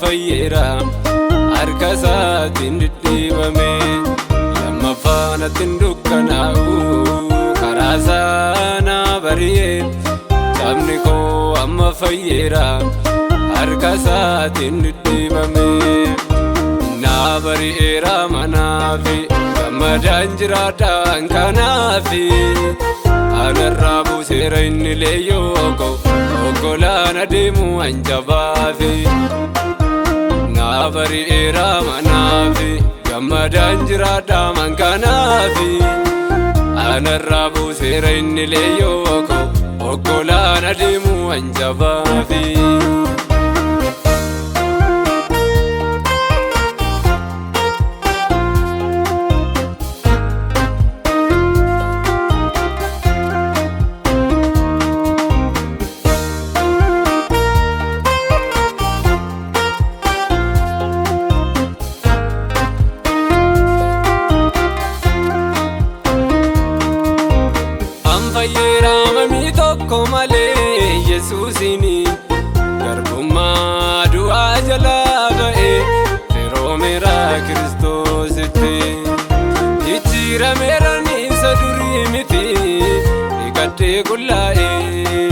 fayyeera harka isaatiin dhidhiibame. Lammaffaa natti hin dukkanaa'u karaa isaa na bari'e. Cabni koo amma fayyeera harka isaatiin dhidhiibame. Na bari'eera manaafi gammadaan jiraadhaan kanaafi. Anarraa buuseera inni leeyyoo koo okkolaan adeemu hanjabaafi. Na bari'eera manaafi gammadaan jiraadhaan kanaafi. Anarraa buuseera inni leeyyoo koo okkolaan adeemu hanjabaafi. Fayyeera mamii tokko malee Yesuusiin garbummaa du'aa jalaa ba'ee firoomeera Kiristoositti. Jijjiirameera isa durii miti dhiqadhee qullaa'ee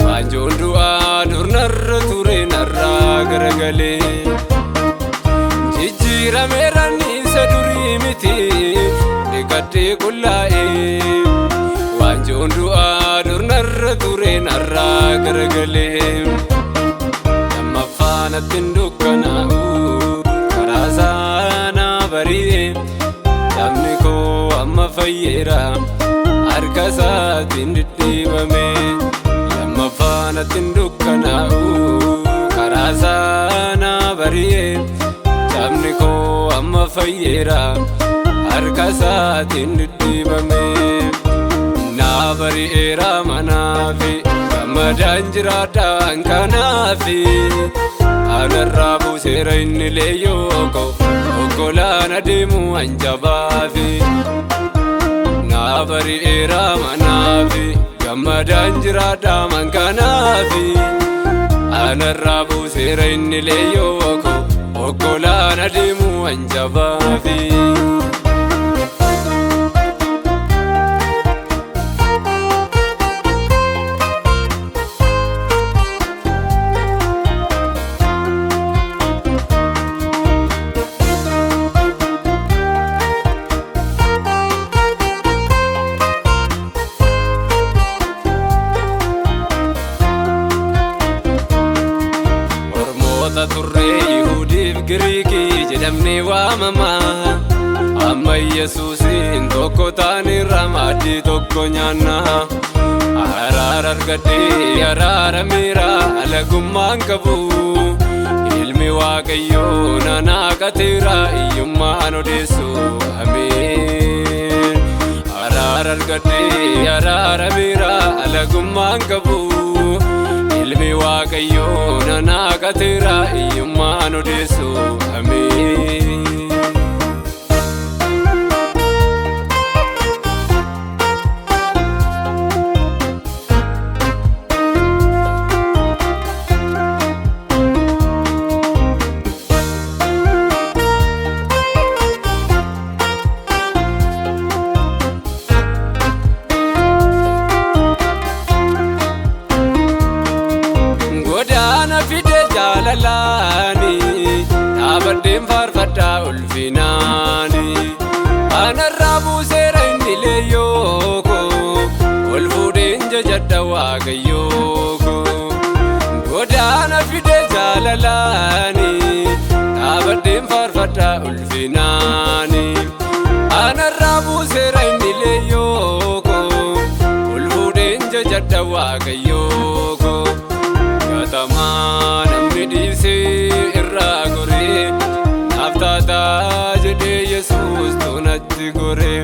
waanjoon du'aa dur narra ture narraa garagalee. Jijjiirameera isa durii miti dhiqadhee qullaa'ee. Waanjoon du'aa dur narra ture narraa garagalee. Lammaffaa natti hin dukkanaa'u karaa isaa na bari'e. Cabni koo amma fayyeera harka isaatiin dhidhiibame. Lammaffaa natti hin dukkanaa'u karaa isaa na bari'e. Cabni koo amma fayyeera harka isaatiin dhidhiibame. Na bari'eera manaafi gammadaan jiraadhaan kanaafi. Anarraa buuseera inni leeyyoo koo okkolaan adeemu hanjabaafi. Na bari'eera manaafi gammadaan jiraadhaan kanaafi. Anarraa buuseera inni leeyyoo koo okkolaan adeemu hanjabaafi. Ormoota turree Yihudiif Giriikii jedhamnee waamamaa. Amma Yesuusiin tokko taanirra maaddii tokko nyaanna. Araara argadhee araarameera alagummaan qabu. Ilmi Waaqayyoo nanaaqateera hiyyummaan odeessu. Ameen. Araara argadhee araarameera alagummaan qabu. Ilmi Waaqayyoo nanaaqateera hiyyummaan odeessu. Ameen. Godaana fide jaalalaani dhaabadheen faarfadhaa ulfinaani. Anarraa buuseera inni leeyyoo koo ol fuudheen jajadha Waaqayyoo koo. Godaana fide jaalalaani dhaabadheen faarfadhaa ulfinaani. Anarraa buuseera inni leeyyoo koo ol fuudheen jajadha Waaqayyoo koo. Gatamaa namni dhiisee irraa goree naaf taataa jedhee Yesuus toonatti goree.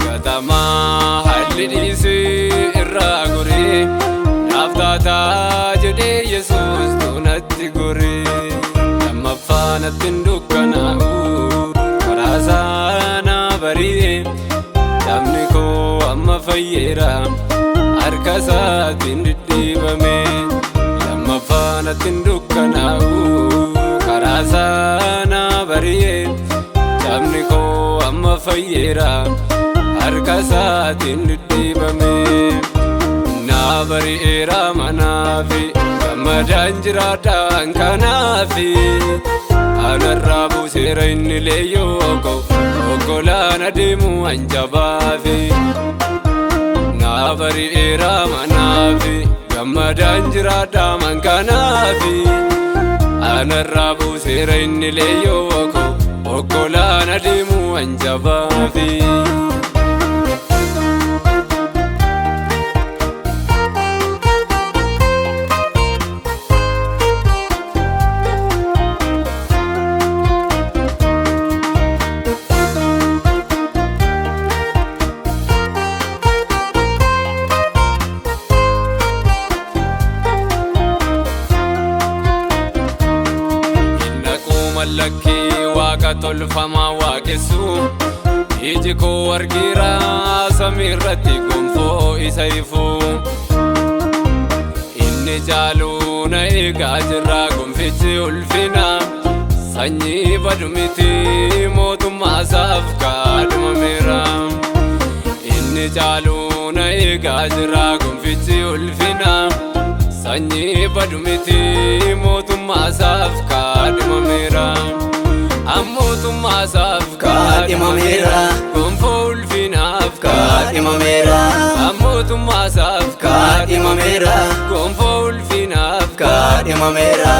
Gatamaa haalli dhiisee irraa goree naaf taataa jedhee Yesuus toonatti goree. Lammaffaa natti hin dukkanaa'u karaa isaa na bari'e. Cabni koo amma fayyeera harka isaatiin dhidhiibame. Lammaffaa natti hin dukkanaa'u fayyeera harka isaatiin dhidhiibame. Naa bari'eera manaafi gammadaan jiraadhaan kanaafi anarraa buuseera inni leeyyoo koo okkolaan adeemu hanjabaafi. Naa bari'eera manaafi gammadaan jiraadhaan kanaafi anarraa buuseera inni leeyyoo koo okkolaan adeemu hanjabaafi. Naquu mallakkii waaqa tolfamaa waaqessu, iji koo argiira samii irratti gonfoo isa ifu. Inni caaluu na eegaa jira gonfichi ulfina, sanyii badu miti mootummaa isaaf kaadhimameera. Inni caaluu na eegaa jira gonfichi ulfina, sanyii badu miti mootummaa isaaf kaadhimameera. Mootummaa isaaf Kaadhimameera. Gonfoo ulfinaaf Kaadhimameera. Mootummaa isaaf Kaadhimameera. Gonfoo ulfinaaf Kaadhimameera.